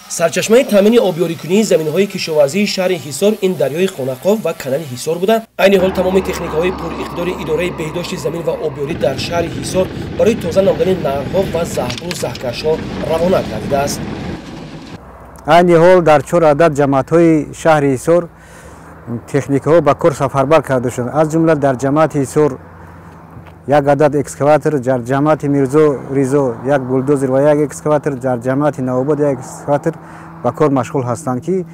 Сарчашмаи таъмини обёрикунии заминҳои кишоварзии шаҳри Ҳисор ин дарёи Хонақоф ва канали Ҳисор буда, айни ҳол тамоми техникаҳои пуриқтидори идораи беҳдошти замин ва обёрӣ дар шаҳри Ҳисор барои тоза намудани наҳрҳо ва заҳбуру заҳкашҳо равона гардидааст. Айни ҳол дар 4 адад ҷамоатҳои шаҳри Ҳисор техникаҳо ба кор сафарбар карда шуданд. Аз ҷумла дар ҷамоати Ҳисор як адад экскаватор, дар ҷамоати Мирзо Ризо як булдозер ва як экскаватор, дар ҷамоати Навобод як экскаватор ба кор машғул ҳастанд, ки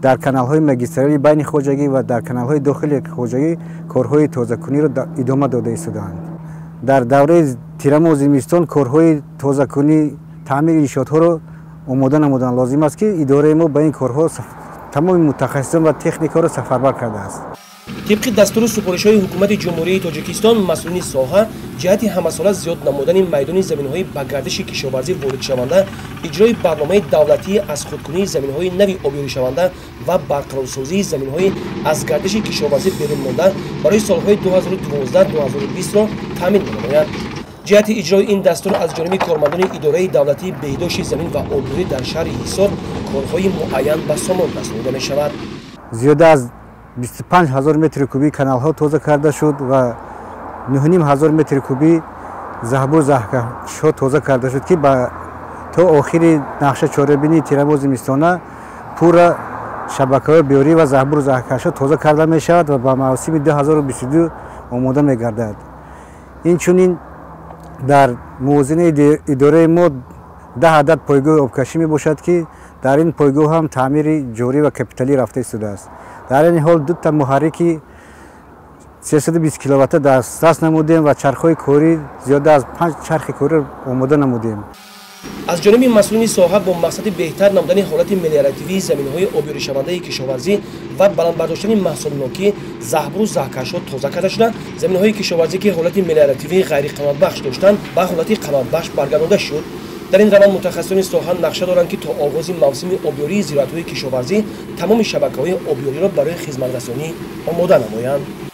дар каналҳои магистралии байни хоҷагӣ ва дар каналҳои дохили хоҷагӣ корҳои тозакуниро идома дода истодаанд. Дар давраи тирамоҳ зимистон корҳои тозакунӣ, таъмири иншоотҳоро омода намудан лозим аст, ки идораи мо ба ин корҳо тамоми мутахассисон ва техникаро сафарбар кардааст. Тибқи дастуру супоришҳои ҳукумати Ҷумҳурии Тоҷикистон, масъулини соҳа ҷиҳати ҳамасола зиёд намудани майдони заминҳои ба гардиши кишоварзӣ воридшаванда, иҷрои барномаи давлатии аз худкунии заминҳои нави обёришаванда ва барқарорсозии заминҳои аз гардиши кишоварзӣ берун монда барои солҳои 2012-2020-ро таъмин менамояд. Ҷиҳати иҷрои ин дастур аз ҷониби кормандони идораи давлатии беҳдошти замин ва обёрӣ дар шаҳри Ҳисор корҳои муайян ба сомон расонида мешавад. Зиёда аз 25 ҳазор метри кубӣ каналҳо тоза карда шуд ва 9,5 ҳазор метри кубӣ заҳбур заҳкашҳо тоза карда шуд, ки то охири нақша чорабинии тирамоҳ зимистона пурра шабакаҳои биёрӣ ва заҳбур заҳкашҳо тоза карда мешавад ва ба мавсими 2022 омода мегардад. Инчунин дар мувозинаи идораи мо 10 адад пойгоҳи обкашӣ мебошад, ки дар ин пойгоҳ ҳам таъмири ҷорӣ ва капиталӣ рафта истодааст. Дар ин ҳол дута муҳаррики 320 киловатта дастрас намудем ва чархҳои корӣ зиёда аз 5 чархи кориро омода намудем. Аз ҷониби масъулини соҳа бо мақсади беҳтар намудани ҳолати мелиоративии заминҳои обёришавандаи кишоварзӣ ва баланд бардоштани маҳсулнокӣ, заҳбуру заҳкашҳо тоза карда шуда, заминҳои кишоварзӣ, ки ҳолати мелиоративии ғайриқаноатбахш доштанд, ба ҳолати қаноатбахш баргардонда шуд. Дар ин раванд мутахассисони соҳа нақша доранд, ки то оғози мавсими обёрии зироатҳои кишоварзӣ тамоми шабакаҳои обёриро барои хизматрасонӣ омода намоянд.